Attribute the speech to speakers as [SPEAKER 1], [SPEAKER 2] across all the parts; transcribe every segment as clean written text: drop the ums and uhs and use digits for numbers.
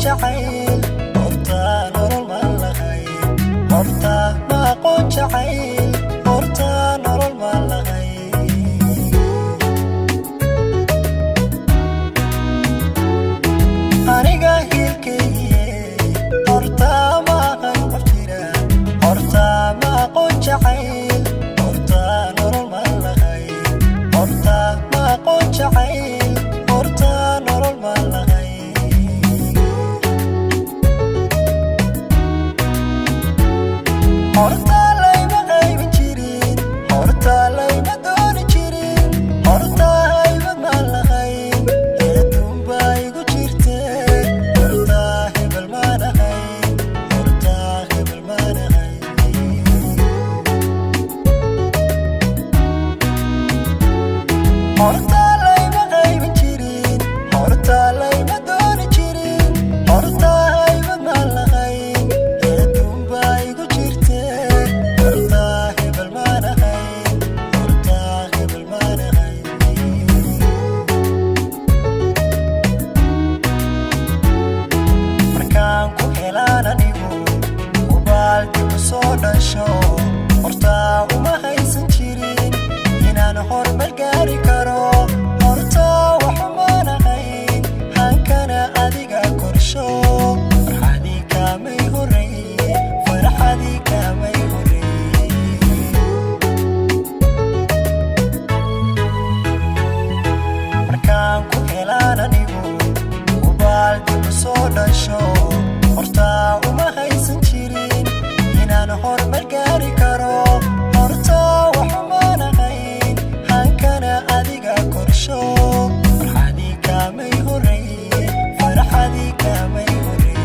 [SPEAKER 1] Jacayl horta nolol ma lahayn, horta ma aqoon jacayl, horta nolol ma lahayn. Aniga hiilkaygiye horta ma aqan qof jira, horta ma aqoon jacayl, horta nolol ma lahayn, horta ma aqoon jacayl, horta nolol ma lahayn. Horta layma qaybin jirin, horta layma dooni jirin, horta haybad ma lahayn, eedunbaa igu jirte, horta hebel maan ahayn, horta hebel maan ahayn. Horta layma qaybin jirin, horta layma dooni jirin, horta haybad ma lahayn, eedunbaa igu jirte, horta hebel maan ahayn, horta hebel maan ahayn. Markaan ku helaan anigu ubaaldi ku soo dhasho, horta uma haysan jirin inaan horumar gaari karo, horta waxumaan ahayn hankana adiga korsho, farxadii kaamay horey, farxadii kaamay horey. Markaan ku helaan anigu ubaaldi ku soo dhasho, horta uma haysan jirin inaan horumar gaari karo, horta waxumaan ahayn hankana adiga korsho, farxadii kaamay horey, farxadii kaamay horey.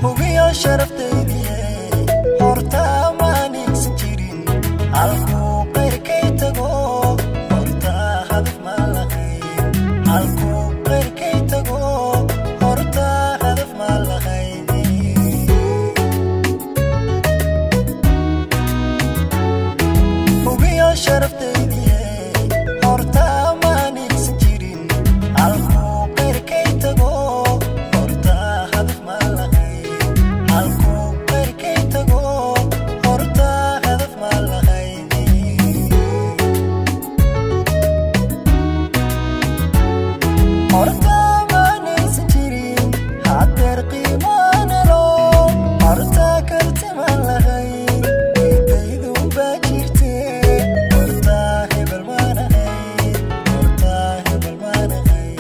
[SPEAKER 1] Hubiyo sharaftaydiye, horta maanigsan jirin halkuu qayrkay tago, horta hadaf ma lahayn, halkuu qayrkay tago, horta hadaf ma lahayn. Hubiyo sharaftaydiye, horta maanigsan jirin halkuu qayrkay tago, horta hadaf ma lahayn, halkuu qayrkay tago, horta hadaf ma lahayn. Horta maanaysan jirin haddeer qiimaanelo, horta karti ma lahayn, eedaydunbaa jirte, horta hebel maan ahayn, horta hebel maan ahayn.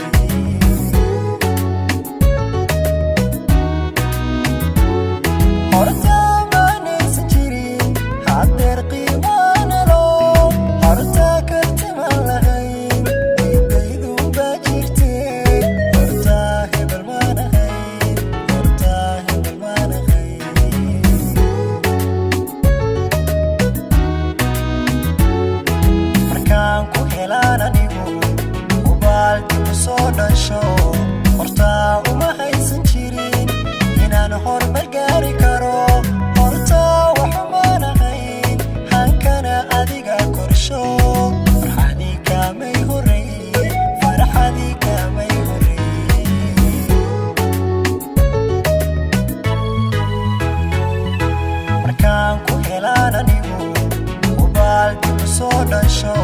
[SPEAKER 1] Horta maanaysan jirin haddeer qiimaanelo, horta karti ma lahayn, eedaydunbaa jirte, horta hebel maan ahayn, horta hebel maan ahayn. Markaan ku helaan anigu ubaaldi ku soo dhasho, horta uma haysan jirin inaan horumar gaari karo, horta waxumaan ahayn hankana adiga korsho, farxadii kaamay horey, farxadii kaamay horey. Markaan ku helaan anigu ubaaldi ku soo dhasho.